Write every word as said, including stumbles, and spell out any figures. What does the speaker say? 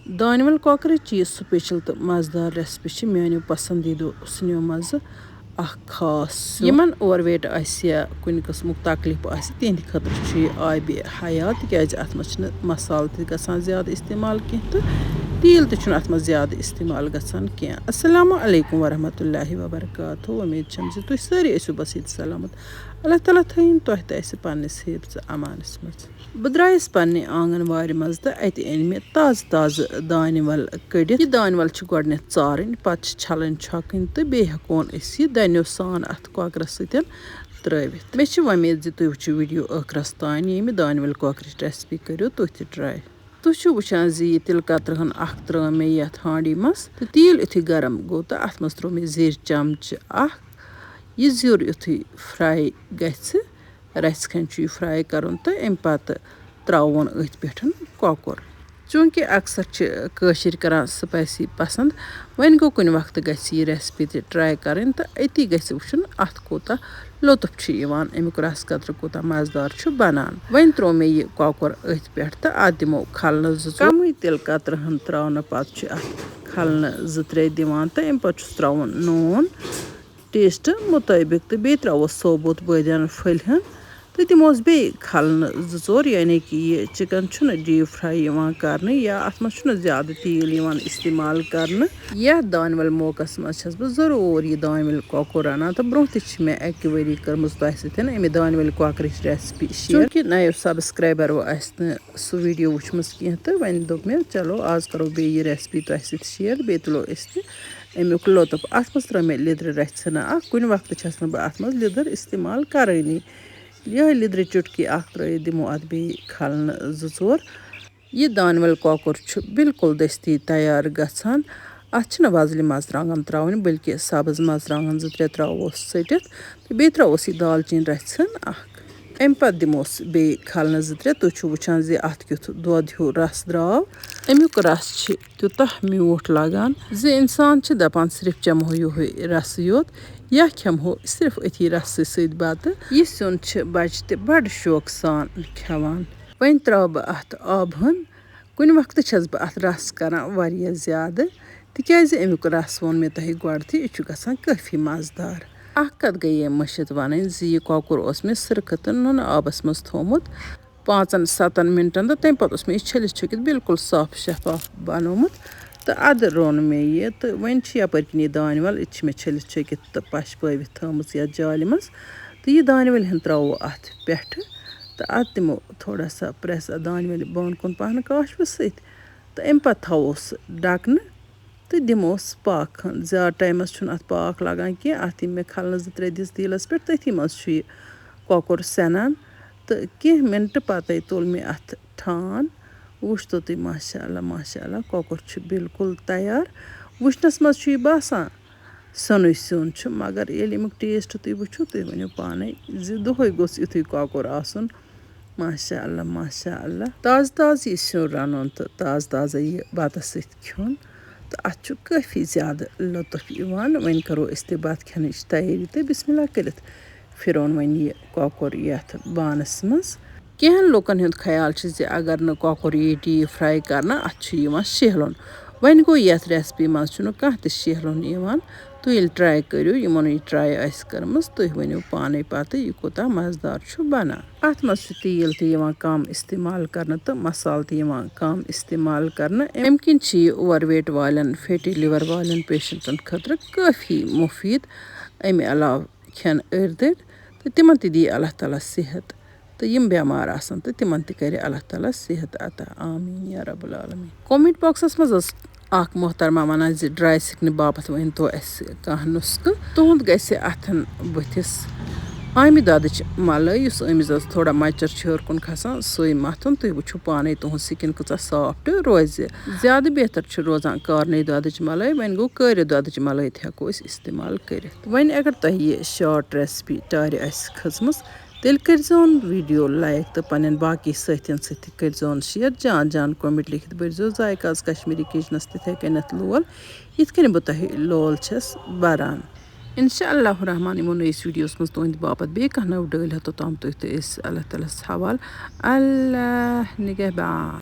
دانہِ ول کۄکرٕچ یہِ سپیشل تہٕ مزٕدار ریسپی چھِ میانیو پسندیدٕ سِنیو منٛزٕ اکھ خاص سیُن۔ یِمن اوور ویٹ آسہِ یا کُنہِ قٕسمُک تکلیف آسہِ، تِہنٛدِ خٲطرٕ چھُ یہِ آبِ حیات، تِکیازِ اتھ منٛز چھِنہٕ مسالہٕ تہِ گژھان زیادٕ استعمال کینٛہہ تہٕ تیٖل تہِ چھُنہٕ اتھ منٛز زیادٕ استعمال گژھان کینٛہہ۔ السلام علیکم ورحمۃ اللہ وبرکاتہ۔ وۄمید چھم زِ تُہۍ سٲری ٲسِو بس ییٚتہِ سلامت۔ اللہ تعالیٰ تھٲیِن تۄہہِ تہِ اسہِ پننِس حفظ امانس منٛز۔ بہٕ درٛایَس پننہِ آنٛگن وارِ منٛز تہٕ اَتہِ أنۍ مےٚ تازٕ تازٕ دانہِ وَل کٔڑِتھ۔ یہِ دانہِ وَل چھِ گۄڈٕنٮ۪تھ ژارٕنۍ، پتہٕ چھِ چھلٕنۍ، چھۄکٕنۍ تہٕ بیٚیہِ ہٮ۪کون أسۍ یہِ دَنیو سان اَتھ کۄکرَس سۭتۍ ترٛٲوِتھ۔ مےٚ چھِ وۄمید زِ تُہۍ وٕچھِو ویڈیو ٲخرَس تام، ییٚمہِ دانہِ وَل کۄکرٕچ recipe کٔرِو تُہۍ تہِ try۔ تُہۍ چھِو وٕچھان زِ یہِ تِلہٕ کترٕہن اکھ ترٲو مےٚ یتھ ہانڈی منٛز تہٕ تیٖل یُتھُے گرم گوٚو تہٕ اتھ منٛز ترٛوو مےٚ زِرۍ چمچہٕ اکھ۔ یہِ زیُر یُتھُے fry گژھِ، رژھِ کھنٛڈ چھُ یہِ fry کرُن تہٕ امہِ پتہٕ ترٛاوون أتھۍ پٮ۪ٹھ کۄکُر۔ چوٗنٛکہِ اکثر چھِ کٲشِرۍ کران spicy پسنٛد، وۄنۍ گوٚو کُنہِ وقتہٕ گژھِ یہِ recipe تہِ try کرٕنۍ تہٕ أتی گژھِ وٕچھُن اتھ کوٗتاہ لطف چھُ یِوان، امیُک رس قطرٕ کوٗتاہ مزٕدار چھُ بنان۔ وۄنۍ ترٛوو مےٚ یہِ کۄکُر أتھۍ پٮ۪ٹھ تہٕ اتھ دِمو کھلنہٕ زٕ ژور۔ کمٕے تِلہٕ کترٕہن ترٛاونہٕ پتہٕ چھُ اتھ کھلنہٕ زٕ ترٛےٚ دِوان تہٕ امہِ پتہٕ چھُس ترٛاوُن نوٗن، taste مطٲبق تہٕ بیٚیہِ ترٛاووس ثوبوٗت بٲدیان پھٔلۍ ہن تہٕ دِموس بیٚیہِ کھلنہٕ زٕ ژور، یعنی کہِ یہِ chicken چھُنہٕ deep fry یِوان کرنہٕ یا اتھ منٛز چھُنہٕ زیادٕ تیٖل یِوان استعمال کرنہٕ۔ یتھ دانہِ ول موقعس منٛز چھس بہٕ ضروٗر یہِ دانہِ ول کۄکُر رنان تہٕ برونٛہہ تہِ چھِ مےٚ اکہِ ؤری کٔرمٕژ تۄہہِ سۭتۍ امہِ دانہِ ول کۄکرٕچ recipe share۔ چوٗنٛکہِ نَیو subscriberو آسہِ نہٕ سُہ ویڈیو وٕچھمٕژ کینٛہہ تہٕ وۄنۍ دوٚپ مےٚ چلو آز کرو بیٚیہِ یہِ recipe تۄہہِ سۭتۍ share، بیٚیہِ تُلو أسۍ تہِ امیُک لطف۔ اتھ منٛز ترٲو مےٚ لیٚدرِ رژھِ ہنا اکھ، کُنہِ وقتہٕ چھس نہٕ بہٕ اتھ منٛز لیٚدٕر استعمال کرٲنی۔ یِہوٚے لیٚدرِ چُٹکی اکھ ترٲوِتھ دِمو اتھ بیٚیہِ کھلنہٕ زٕ ژور۔ یہِ دانہِ ول کۄکُر چھُ بالکل دٔستی تیار گژھان۔ اتھ چھِنہٕ وۄزلہِ مرژٕوانٛگن ترٛاوٕنۍ، بلکہِ سبٕز مرژٕوانٛگن زٕ ترٛےٚ ترٛاووس ژٔٹِتھ تہٕ بیٚیہِ ترٛاووس یہِ دالچیٖن رژھِ ہن اکھ۔ امہِ پتہٕ دِموس بیٚیہِ کھلنہٕ زٕ ترٛےٚ۔ تُہۍ چھِو وٕچھان زِ اتھ کیُتھ دۄد ہیوٗ رس درٛاو۔ امیُک رس چھِ تیوٗتاہ میوٗٹھ لگان زِ انسان چھِ دپان صرف چٮ۪مہو یِہوٚے رسٕے یوت یا کھٮ۪مہو صرف أتھی رسٕے سۭتۍ بتہٕ۔ یہِ سیُن چھِ بچہِ تہِ بڑٕ شوقہٕ سان کھٮ۪وان۔ وۄنۍ ترٛاوٕ بہٕ اتھ آبہٕ ہن۔ کُنہِ وقتہٕ چھَس بہٕ اَتھ رَس کَران واریاہ زیادٕ، تِکیٛازِ اَمیُک رَس ووٚن مےٚ تۄہہِ گۄڈٕتھٕے، یہِ چھُ گژھان کٲفی مَزٕدار۔ اَکھ کَتھ گٔیے مٔشِتھ وَنٕنۍ زِ یہِ کۄکُر اوس مےٚ سِرکہٕ تہٕ نُنہٕ آبَس منٛز تھوٚومُت پانٛژَن سَتَن مِنٹَن، تہٕ تَمہِ پَتہٕ اوس مےٚ یہِ چھٔلِتھ چھٔکِتھ بالکل صاف شفاف بَنومُت۔ تہٕ اَدٕ روٚن مےٚ یہِ، تہٕ وۄنۍ چھِ یَپٲرۍ کِنۍ یہِ دانہِ وَل، یہِ تہِ چھِ مےٚ چھٔلِتھ چھٔکِتھ تہٕ پَشپٲوِتھ تھٲومٕژ یَتھ جالہِ منٛز۔ تہٕ یہِ دانہِ وَلہِ ہن ترٛاوو اَتھ پٮ۪ٹھٕ، تہٕ اَتھ دِمو تھوڑا سا press اَتھ دانہِ وَلہِ بۄن کُن پَہن کاشوٕ سۭتۍ، تہٕ اَمہِ پَتہٕ تھاوو سُہ ڈَکنہٕ تہٕ دِموس پاکھ کھنٛڈ۔ زیادٕ ٹایمَس چھُنہٕ اَتھ پاکھ لَگان کینٛہہ۔ اَتھ یِم مےٚ کھَلنہٕ زٕ ترٛےٚ دِژ تیٖلَس پٮ۪ٹھ، تٔتھی منٛز چھُ یہِ کۄکُر سٮ۪نان۔ تہٕ کینٛہہ مِنٹہٕ پَتَے تُل مےٚ اَتھ ٹھان۔ وٕچھتو تُہۍ، ماشاء اللہ، ماشاء اللہ، کۄکُر چھُ بالکل تیار۔ وٕچھنَس منٛز چھُ یہِ باسان سیوٚنُے سیُن چھُ، مگر ییٚلہِ اَمیُک taste تُہۍ وٕچھِو، تُہۍ ؤنِو پانَے زِ دۄہَے گوٚژھ یُتھُے کۄکُر آسُن۔ ماشاء اللہ، ماشاء اللہ۔ تازٕ تازٕ یہِ سیُن رَنُن تہٕ تازٕ تازٕ یہِ بَتَس سۭتۍ کھیوٚن، تہٕ اَتھ چھُ کٲفی زیادٕ لطف یِوان۔ وۄنۍ کَرو أسۍ تہِ بَتہٕ کھٮ۪نٕچ تیٲری تہٕ بسم اللہ کٔرِتھ پھِرون وۄنۍ یہِ کۄکُر یَتھ بانَس منٛز۔ کینٛہَن لوٗکَن ہُنٛد خیال چھُ زِ اگر نہٕ کۄکُر یی deep fry کرنہٕ، اَتھ چھُ یِوان شیہلُن۔ وۄنۍ گوٚو، یَتھ recipe منٛز چھُنہٕ کانٛہہ تہِ شیہلُن یِوان۔ تُہۍ ییٚلہِ try کٔرِو، یِمَن یہِ try آسہِ کٔرمٕژ، تُہۍ ؤنِو پانَے پَتہٕ یہِ کوٗتاہ مَزٕدار چھُ بَنان۔ اَتھ منٛز چھُ تیٖل تہِ یِوان کَم استعمال کرنہٕ تہٕ مصالہٕ تہِ یِوان کَم استعمال کرنہٕ۔ اَمہِ کِنۍ چھِ یہِ overweight والٮ۪ن، fatty liver والٮ۪ن patientن خٲطرٕ کٲفی مُفیٖد۔ اَمہِ علاوٕ کھٮ۪ن أرۍ دٔرۍ تہٕ تِمن تہِ دِیہِ اللہ تعالیٰ صحت، تہٕ یِم بٮ۪مار آسن تہٕ تِمن تہِ کرِ اللہ تعالیٰ صحت عطا۔ آمین یا رب العالمین۔ Comment boxس منٛز ٲس اکھ محترمہ ونان زِ dry skin باپتھ ؤنۍ تو اسہِ کانٛہہ نُسخہٕ۔ تُہُنٛد گژھِ اتھن بٕتھِس آمہِ دۄدٕچ ملٲے، یُس آمہِ دۄدس تھوڑا مۄچر چھِ ہیوٚر کُن کھسان، سُے متھُن۔ تُہۍ وٕچھِو پانے تُہُنٛد skin کۭژاہ soft روزِ۔ زیادٕ بہتر چھُ روزان کارنے دۄدٕچ ملٲے۔ وۄنۍ گوٚو، کٲرِتھ دۄدٕچ ملٲے تہِ ہٮ۪کو أسۍ استعمال کٔرِتھ۔ وۄنۍ اگر تۄہہِ یہِ short recipe ٹارِ آسہِ کھٔژمٕژ، تیٚلہِ کٔرۍزیون video like تہٕ پنٛنٮ۪ن باقی سٲتھٮ۪ن سۭتۍ تہِ کٔرۍزیون share۔ جان جان comment لیکھِتھ بٔرۍزیو ذایقہ آز کشمیٖری kitchenس تِتھَے کٔنٮ۪تھ لول، یِتھ کٔنۍ بہٕ تۄہہِ لول چھَس بَران۔ انشاء اللہ الرحمن یِمو نٔیِس videoس منٛز تُہٕنٛدِ باپتھ بیٚیہِ کانٛہہ نٔو ڈٲلۍ ہٮ۪تھ، توٚتام تُہۍ تہٕ أسۍ اللہ تعالیٰ ہَس حوال۔ اللہ نگہبان۔